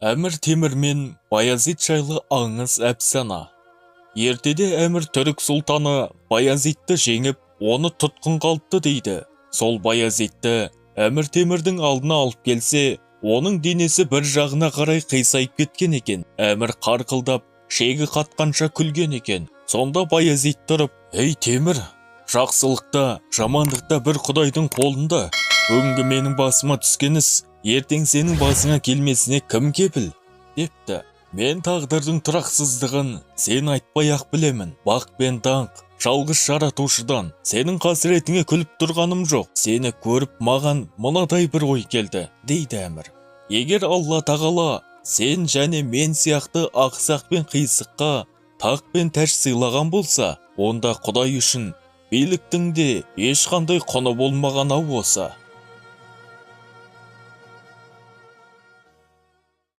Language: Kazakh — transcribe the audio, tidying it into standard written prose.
Әмір Темір мен Баязит жайлы аңыз, әпсана. Ертеде Әмір түрік сұлтаны Баязитті жеңіп, оны тұтқынға алыпты дейді. Сол Баязитті Әмір Темірдің алдына алып келсе, оның денесі бір жағына қарай қисайып кеткен екен. Әмір қарқылдап, шегі қатқанша күлген екен. Сонда Баязит тұрып: «Ей, Темір, жақсылықта, жамандықта бір құдайдың қолында. Бүгінгі менің басыма түскен іс ертең сенің басыңа келмесіне кім кепіл?» – депті. «Мен тағдырдың тұрақсыздығын сен айтпай ақ білемін. Бақ пен даңқ жалғыз жаратушыдан. Сенің қасіретіңе күліп тұрғаным жоқ. Сені көріп, маған мынадай бір ой келді, – дейді Әмір. – Егер Алла тағала сен және мен сияқты ақсақ пен қисыққа тақ пен тәж сыйлаған болса, онда құдай үшін биліктің де ешқандай құны болмаған ау осы».